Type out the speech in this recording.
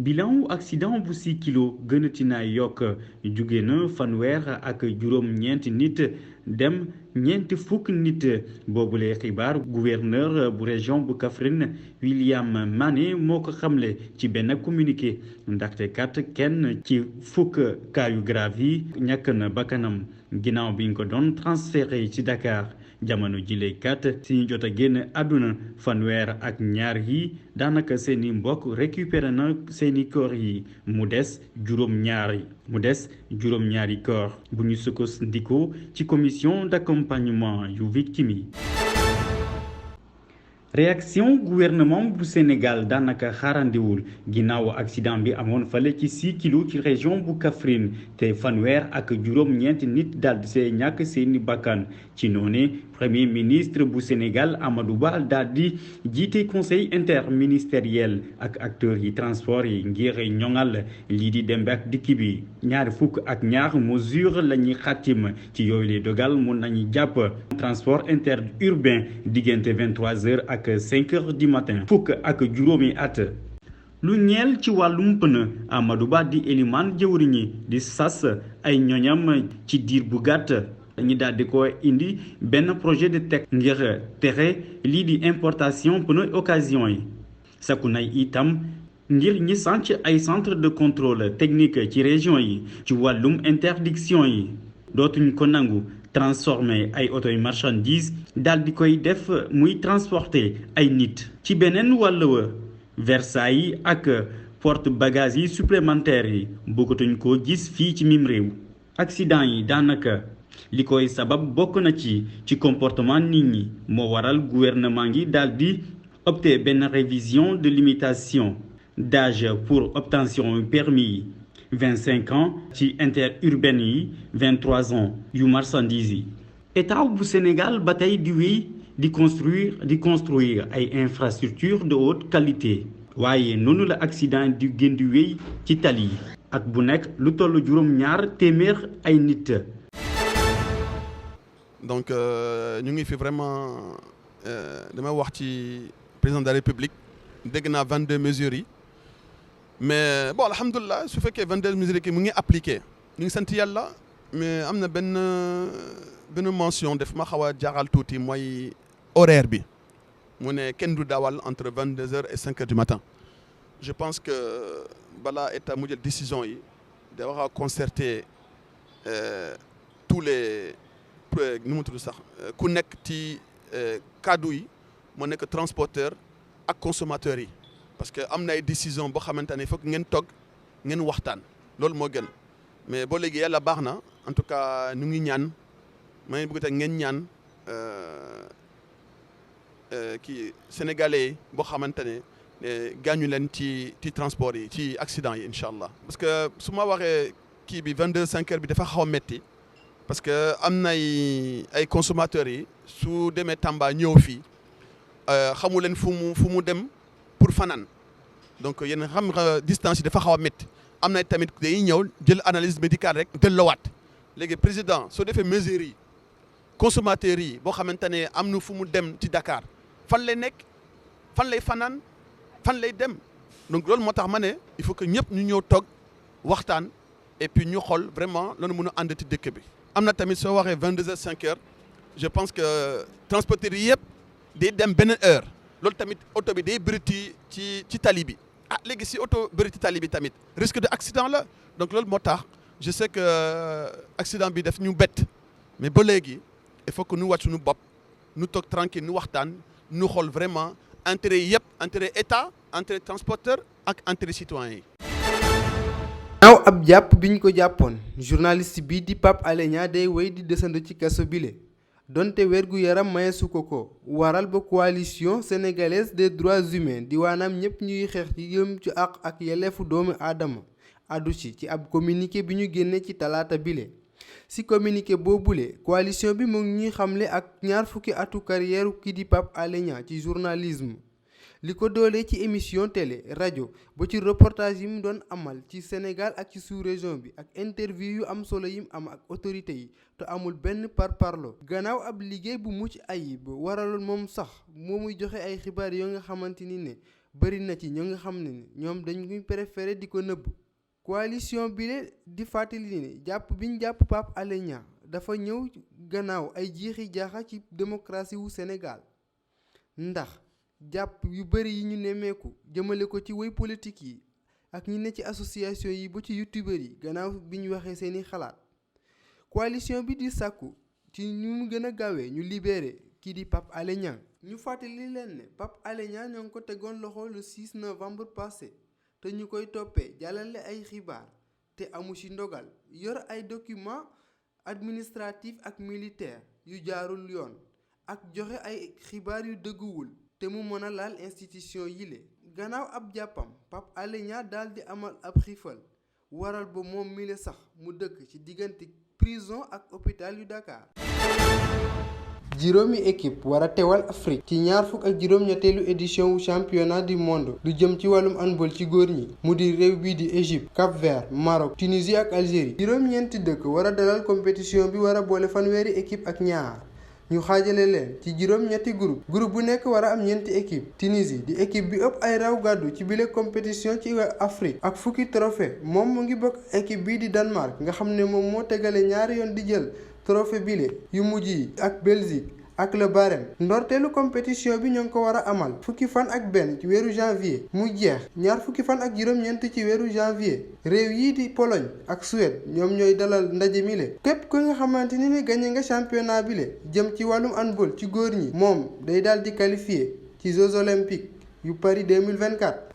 bilan wu accident bu 6 kilo gënati naa yokk jóge na fanweer ak juróom-ñeenti nit dem ñeenti fukk nit boobule xibaar gouverneur bu région bu Kaffrine William Mané moo ko xamle ci benn communiqué ndaxte kat kenn ci fukk cas yu grave yi ñàkk na bakkanam ginnaaw bi ñu ko doon transféré ci Dakar jamono jile kat si ñu jot a génn àdduna fanweer ak ñaar yi daanaka seeni mbokk récupéré na seeni corps yi mu des juróom-ñaari corps bu ñu sukkandikoo ci commission d'accompagnement yu victime yi. réaction gouvernement bu Sénégal daanaka xaarandiwul ginnaaw accident bi amoon fale ci 6 kilos ci région bu Kaffrine te fanweer ak juróom-ñeenti nit daal di see ñàkk seeni bakkan ci noone premier ministre bu Sénégal Amadou Ba daal di jiite conseil interministériel ak acteurs yi transport yi ngir ñoŋal lii di dem ak dikk bi ñaari fukk ak ñaar mesure la ñuy xaatim ci yooyu les dogal mun nañu jàpp transport interurbain diggante 23h ak 5h du matin fukk ak juróomi at. lu ñeel ci wàllum pneu Amadou Ba di Eliman jëwriñi di sas ay ñoñam ci diir bu gàtt ñi daal di ko indi benn projet de tech ngir tere lii di importation pneu occasion yi sakku nay itam ngir ñi sànc ay centre de contrôle technique ci région yi ci wàllum interdiction yi dootuñ ko nangu transformer ay auto yu marchandise daal di koy def muy transporter ay nit ci beneen wàll wa Versailles ak porte bagages yi supplémentaires yi bëggatuñ koo gis fii ci mim réew accident yi daanaka li koy sabab bokk na ci comportement nit ñi moo waral gouvernement gi daal di opté benn révision de limitation d'âge pour obtention permis yi 25 ans ci interurbaine yi 23 ans yu marchandise yi état bu Sénégal ba tey di wéy di construire ay infrastructures de haute qualité waaye noonu la accident di gën di wéy ci tali yi at bu nekk lu toll juróom-ñaar téeméer ay nit. donc ñu ngi fi vraiment damay wax ci président de la République dégg naa 22 mesures yi mais bon alhamdulilah su fekkee 22 mesures yi mu ngi appliqué ñu ngi sant yàlla mais am na benn mention def ma xaw a jaaxal tuuti mooy horaire bi mu ne kenn du dawal entre 22h et 5h du matin je pense que balaa état mu jël décision yi da war a concerter tous les nu mu tudd sax ku nekk ci kaddu yi moo nekk transporteur ak consommateur yi parce que am na ay décision boo xamante ne il faut que ngeen toog ngeen waxtaan loolu moo gën mais boo léegi yàlla baax na en tout cas ñu ngi ñaan ma ngi bëgg te ngeen ñaan kii sénégalais yi boo xamante ne gaañu leen ci transport yi ci accident yi incha allah. parce que su ma waxee kii bi 22h bi dafa xaw a métti parce que am na ay consommateurs yi su demee Tamba ñëw fii xamu leen fu mu dem pour fanaan donc yéen xam nga distance yi dafa xaw a métti am na tamit dañuy ñëw jël analyse médicale rek delloowaat léegi président soo defee mesures yi consommateurs yi boo xamante ne am na fu mu dem ci Dakar fan lay nekk fan lay fanaan fan lay dem donc loolu moo tax ma ne il faut que ñëpp ñu ñëw toog waxtaan et puis ñu xool vraiment loolu mën a ànd ci dëkk bi. am na tamit soo waxee 22h 5h je pense que transporteurs yi yëpp day dem benn heure loolu tamit oto bi day bëri ci tali bi ah léegi si oto bëri ci tali bi tamit risque de accident la donc loolu moo tax je sais que accident bi daf ñu bett mais ba léegi il faut que ñu wàcc suñu bopp ñu toog tranquille ñu waxtaan ñu xool vraiment intérêt yi yëpp intérêt état intérêt transporteur ak intérêt citoyen yi. naaw ab jàpp bi ñu ko jàppoon journaliste bii di Pape Alé Niang day wéy di desandi ci kaso bile donte wérgu yaram mayesu ko waral ba coalition sénégalaise des droits humains di waanaam ñëpp ñuy xeex ci yëm ci àq ak yelleefu doomu aadama addu ci ab communiqué bi ñu génne ci talaata bile. ci communiqué boobule coalition bi mu ngi ñuy xamle ak 20 atu carrière kii di Pape Alé Niang ci journalisme li ko doolee ci émission télé rajo ba ci reportage yi mu doon amal ci Sénégal ak ci sous-région bi ak interview yu am solo yi mu am ak autorité yi te amul benn parparloo gannaaw ab liggéey bu mucc ayib waraloon moom sax moo muy joxe ay xibaar yoo nga xamante ni ne bëri na ci ñoo nga xam ne ñoom dañuy préféré di ko nëbb. coalition bi di fàttali ne jàpp biñ jàpp Pape Alé Niang dafa ñëw gannaaw ay jiixi jaaxa ci démocratie wu Sénégal ndax jàpp yu bëri yi ñu nemmeeku jëmale ko ci woy politique yi ak ñi ne ci association yi ba ci youtubeur yi gannaaw bi ñu waxee seeni xalaat. coalition bi di sàkku ci ñu mu gën a gaawee ñu libéré kii di Pape Alé Niang. ñu fàttali leen ne Pape Alé Niang ñoo ngi ko tegoon loxo le 6 novembre passé te ñu koy toppee jàllale ay xibaar te amu ci ndogal yor ay documents administratifs ak militaires yu jaarul yoon ak joxe ay xibaar yu dëgguwul te mu mën a laal institution yile. gannaaw ab jàppam Pape Alé Niang daal di amal ab xiifal waral ba moom mile sax mu dëkk ci diggante prison ak hôpital yu Dakar. juróomi équipe war a teewal Afrique ci ñaar fukk ak juróom-ñetteelu édition wu championnat du monde lu jëm ci wàllum handball ci góor ñi mu di réew bii di Égypte, Cap-Vert, Maroc, Tunisie ak Algérie. juróom-ñeenti dëkk war a dalal compétition bi war a boole fanweeri équipe ak ñaar ñu xaajale leen ci juróom-ñetti groupe bu nekk war a am ñeenti équipe. Tunisie di équipe bi ëpp ay raw gàddu ci bile compétition ci Afrique ak fukki trophée moom mu ngi bokk équipe bii di Danemark nga xam ne moom moo tegale ñaari yoon di jël trophée bile yu mujj yi ak Belgique ak le Bahreïn. ndorteelu compétition bi ñoo ngi ko war a amal fukki fan ak benn ci weeru janvier mu jeex ñaar fukki fan ak juróom-ñeent ci weeru janvier. réew yii di Pologne ak Suède ñoom ñooy dalal ndaje mi le képp ko nga xamante ni gagné nga championnat bi le jëm ci wàllum handball ci góor ñi moom day daal di qualifié ci Jeux olympiques yu Paris 2024.